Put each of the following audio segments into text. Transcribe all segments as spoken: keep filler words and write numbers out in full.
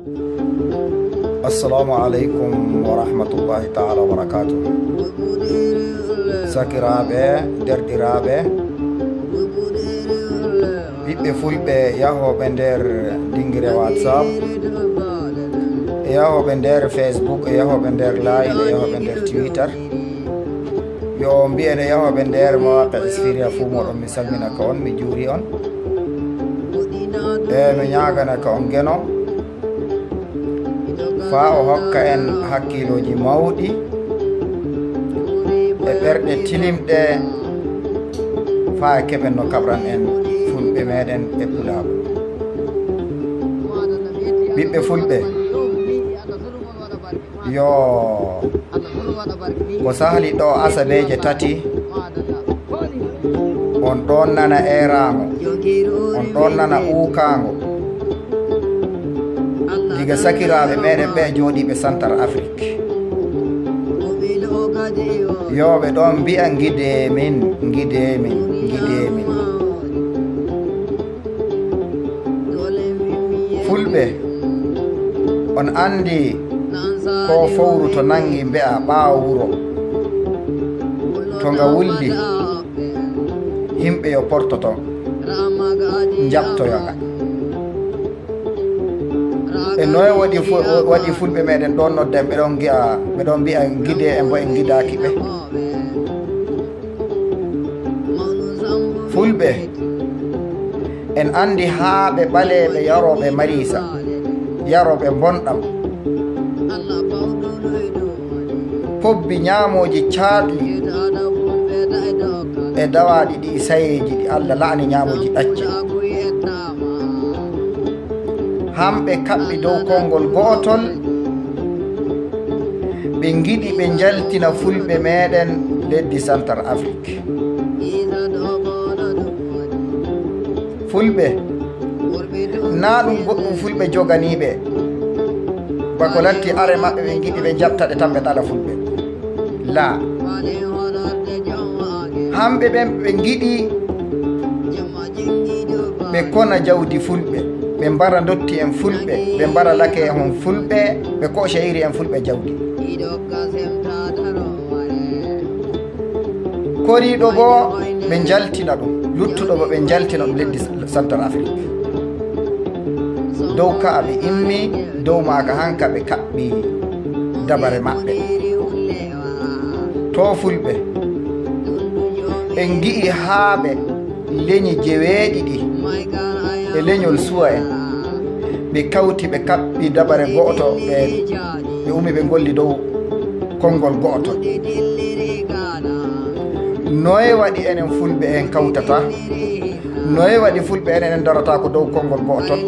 Assalamu aleykum wa rahmatullahi taala wa barakatuh. Sakiraaɓe, derɗiraaɓe, ɓiɓɓe fulɓe yahooɓe nder dingire WhatsApp, e yahooɓe nder Facebook, e yahooɓe nder Line, e yahooɓe nder Twitter. Yo mbiyen e yahooɓe nder mawaqa Isfiria fuu moɗon, mi salmina ka on, mi juuri on. E mi ñaagana ka on geno, faa o hokka en hakkiilooji mawɗi e ɓerɗe tilimɗe, faa keɓen no kaɓran en fulɓe meɗen e pulaaku. Ɓiɓɓe fulɓe, yo ko sahli ɗo asabeeje tati, on ɗon nana eeraango, on ɗon nana uukaango diga sakiraaɓe meɗen ɓe jooɗiiɓe Santar Afrik. Yo ɓe ɗon mbi'a, "Ngidee min, ngidee min, ngidee min." Fulɓe, on anndi ko fowru to nanngi mbe'a ɓaawo wuro, to nga wulli, yimɓe yo portoto, njaɓtoyo nga. E noye waɗi fu-, waɗi fulɓe meɗen ɗon nodden, ɓe ɗon ngi'a, ɓe ɗon mbi'a, "Ngidee en bo en ngidaaki ɓe." Fulɓe, en anndi haaɓe ɓaleeɓe yarooɓe mariisa, yarooɓe mbonɗam, pobbi ñaamooji caaɗli e dawaaɗi ɗi sayeeji ɗi Allah la'ani, ñaamooji ɗacce. Hamɓe kaɓɓi dow konngol go'otol, ɓe ngiɗi ɓe njaltina fulɓe meɗen leddi Santar Afrik. Fulɓe, naa ɗum goɗɗum fulɓe joganiiɓe, bako latti are maɓɓe ɓe ngiɗi ɓe njaɓta ɗe tan ɓe ɗala fulɓe. Laa. Hamɓe ɓen ɓe ngiɗi ɓe kona jawdi fulɓe, ɓe mbara ndotti en fulɓe, ɓe mbara lake en fulɓe, ɓe koca iri en fulɓe jawdi. Koriiɗo boo ɓe njaltina ɗum, luttuɗo boo ɓe njaltina ɗum leddi Central Afrique. Dow ka'a ɓe immi, dow maaka hanka ɓe kaɓɓi dabare maɓɓe. To fulɓe, en ngi'i haa ɓe leñi jeweeɗiɗi e leñol suwa en, ɓe kawti ɓe kaɓɓi dabare go'oto, ɓe, ɓe ummi ɓe ngolli dow konngol go'oto. Noye waɗi enen fulɓe en kawtata? Noye waɗi fulɓe enen en darataako dow konngol go'otol?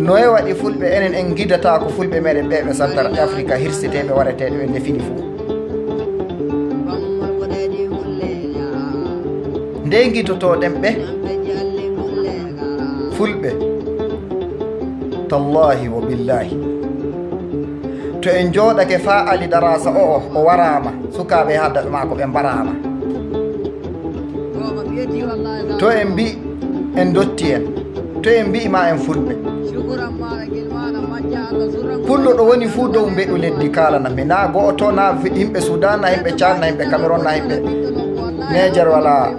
Noye waɗi fulɓe enen en ngidataako fulɓe meɗen ɓe ɓe Central Africa hirseteeɓe wareteeɓe ɓe ndefini fuu? Nde ngitotoɗen ɓe fulɓe, tallahi wa billahi, to en jooɗake faa Ali Darasa o'o o waraama, sukaaɓe e haddaɓe maako ɓe mbaraama. To en mbi en dotti en, to en mbi ma en fulɓe. Pullo ɗo woni fuu dow mbeɗu leddi kaalana mi, naa go'oto, naa fi-, yimɓe Sudan, naa yimɓe Chad, naa yimɓe Cameroon, naa yimɓe Niger, wala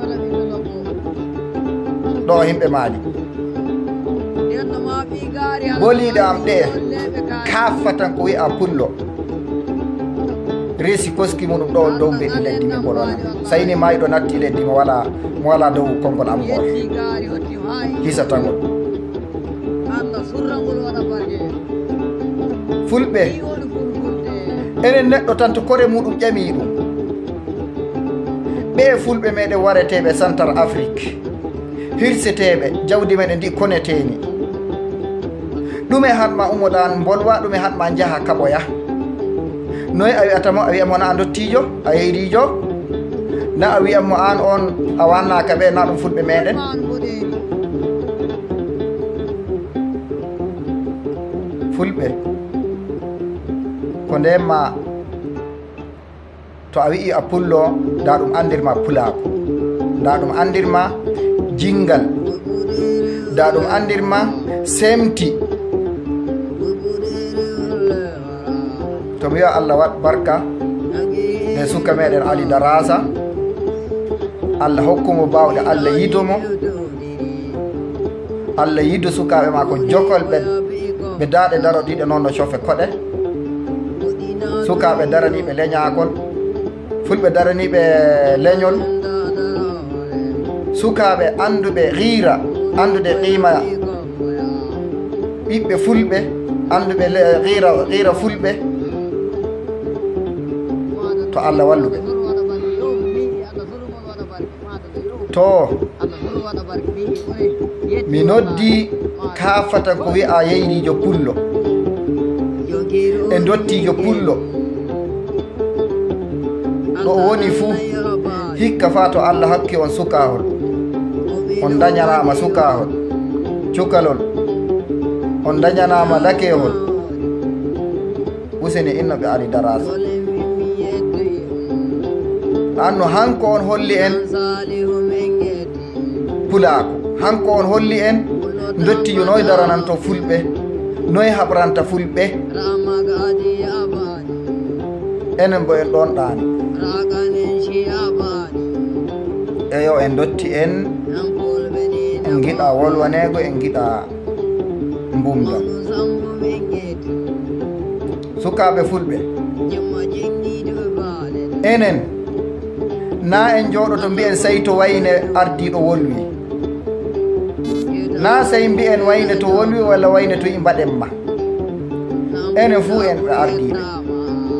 ɗo yimɓe Mali. Boliiɗe am ɗe kaafa tan ko wi'a pullo. Resi koski muɗum ɗo dow mbeɗi leddi mi bolwana. Sayni mayɗo natti leddi mo wala, mo wala dow konngol am ngol. Hisata ngol. Fulɓe, enen neɗɗo tan to kore muɗum ƴami ɗum. Ɓe fulɓe meɗen wareteeɓe Central Afrique. Hirseteeɓe, jawdi men e ndi koneteeni. Ɗume haɗma umoɗa an mbolwa, ɗume haɗma njaha kaɓoya? Noy a wi'ata mo, a wi'a mo na a ndottiijo, a yeyriijo? Na a wi'a mo an on a wannaaka ɓe, na ɗum fulɓe meɗen? Fulɓe, ko ndeen ma To a wi'i a pullo, ndaa ɗum anndirma pulaaku. Ndaa ɗum anndirma jinngal. Ndaa ɗum anndirma semti. Mi wiya Allah waɗ barka e suka meɗen Ali Darasa. Allah hokku mo bawɗe, Allah yido mo. Allah yido sukaaɓe maako jokol ɓe, ɓe daaɗe darodiiɗe noon no cofe koɗe. Sukaaɓe daraniiɓe leñaakol, fulɓe daraniiɓe leñol, sukaaɓe annduɓe xiira, anndude qiima ɓiɓɓe fulɓe, annduɓe le-, xiira, xiira fulɓe. To Allah wallu ɓe. To mi noddi kaafatan ko wi'a Yeyriijo Pullo e ndottiijo Pullo. Ɗo o woni fuu, hikka faa to Allah hokki on sukahol, on ndañanaama sukahol, cukalol, on ndañanaama lakehol. Useni inno ɓe ari daraasa. Anno hanko on holli en pulaaku. Hanko on holli en ndottijo noy darananto fulɓe, noy haɓranta fulɓe. Enen bo en ɗon ɗaani. Eyo, en dotti en, en ngiɗa wolwaneego, en ngiɗa mbumda. Sukaaɓe fulɓe, enen, na en njooɗoto mbi'en sey to wayne ardiiɗo wolwi. Na sey mbi'en wayne to wolwi walla wayne to i mbaɗen ma. Enen fuu en ɓe ardiiɓe.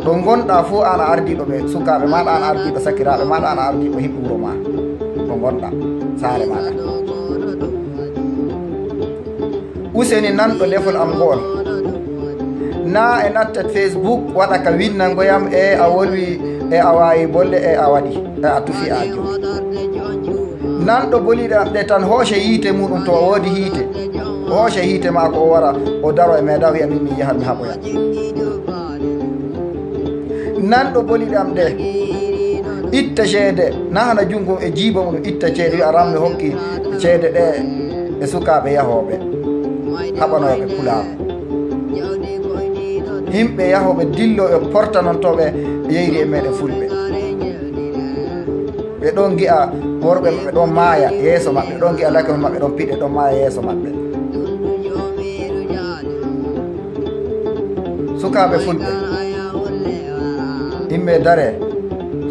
Ɗo ngonɗaa fuu, aan a ardiiɗo ɓe sukaaɓe maaɗa, aan a ardiiɗo sakiraaɓe maaɗa, aan a ardiiɗo hiɓɓe wuro maa. Ɗo ngonɗaa, saare maaɗa. Useni nanɗo lefol am ngo'ol. Na e natta Facebook waɗa ka winnango yam, e a wolwi, e a waawi bolle, e a waɗi, e a tufi a jowi. Nanɗo boliɗe am ɗe tan hooce yiite muɗum to woodi yiite. Hooce yiite maako o wara, o daro e meeɗa, o wi'a min, min yahan mi haɓoya. Nanɗo boliɗe am ɗe, itta ceede, na hana junngo e jiiba mum, itta ceede, wi'a ran mi hokki ceede ɗe e sukaaɓe yahooɓe, haɓanooɓe pulaaku. Yimɓe yahooɓe dillo e portanontooɓe yeyri e meeɗen fulɓe. Ɓe ɗon ngi'a worɓe maɓɓe ɗon maaya yeeso maɓɓe, ɗon ngi'a lakewol maɓɓe ɗon piɗe, ɗon maaya yeeso maɓɓe. Sukaaɓe fulɓe, immee daree.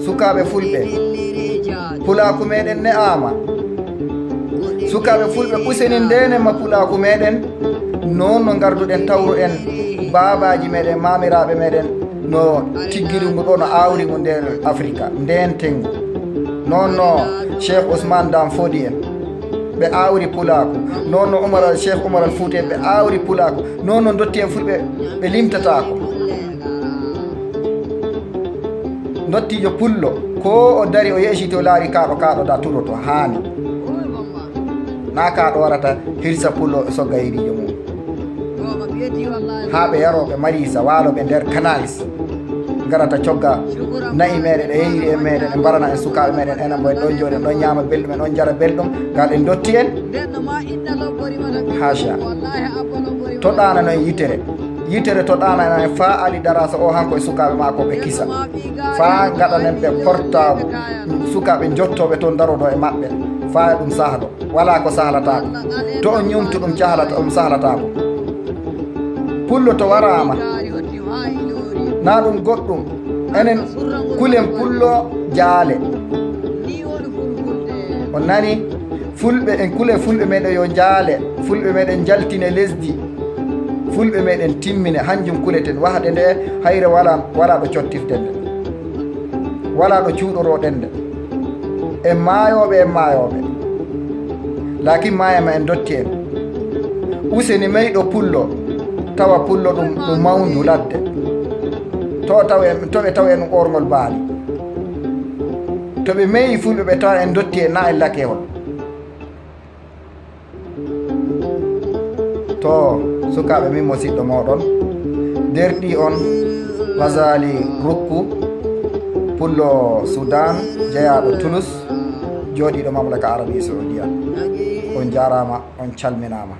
Sukaaɓe fulɓe, pulaaku meeɗen ne'aama. Sukaaɓe fulɓe, useni ndeenen ma pulaaku meeɗen. Noon no ngarduɗen tawruɗen baabaaji meeɗen, maamiraaɓe meeɗen, no tiggiri ngu ɗo, no aawri ngu nder Afrika, ndeentengu. Noon no Cheikh Ousmane Dam Fodi en, ɓe aawri pulaaku. Noon no Umar Al, Cheikh Umar Al Fuuti en, ɓe aawri pulaaku. Noon no ndotti en fulɓe, ɓe limtataako. Ndottiijo pullo, ko o dari, o yeesiti, o laari kaaɗo, kaaɗo da turoto, haani. Na kaaɗo warata hirsa pullo e sogga yeyriijo mum. Haa ɓe yarooɓe mariisa, waalooɓe nder kanalis, ngarata cogga na'i meeɗen e yeyri en meeɗen, e mbarana en sukaaɓe meeɗen, enen mbo en ɗon njooɗi, en ɗon ñaama belɗum, en ɗon njara belɗum, ngal en dotti en. Haca. To ɗaanano en yitere. Yitere to ɗaanano en faa Ali Darasa o hanko e sukaaɓe maako ɓe kisa. Faa ngaɗanen ɓe portable, sukaaɓe njottooɓe toon, darodo e maɓɓe. Faa ɗum sahlo. Walaa ko sahlataako. To on ñumtu ɗum cahlata, ɗum sahlataako. Pullo to waraama, na ɗum goɗɗum. Enen kulen pullo jaale. On nani? Fulɓe, en kule fulɓe meeɗen yo jaale. Fulɓe meeɗen njaltine lesdi. Fulɓe meeɗen timmine, hanjum kuleten. Wahde nde hayre walaa, walaa ɗo cottirten nde. Walaa ɗo cuuɗoroɗen nde. En maayooɓe, en maayooɓe. Laakin maaya ma en dotti en. Useni meyɗo pullo, tawa pullo ɗum, ɗum mawndu ladde. To taw en, to ɓe taw en ɓorngol baali. To ɓe meyi fulɓe ɓe tawa en dotti en na en lakewol. To, sukaaɓe, min musiɗɗo mooɗon, derɗi on, Ghazali Rukku, pullo Sudan, jeyaaɗo Tulus, jooɗiiɗo Mamlaka Arabi Saudiya. On jaaraama, on calminaama.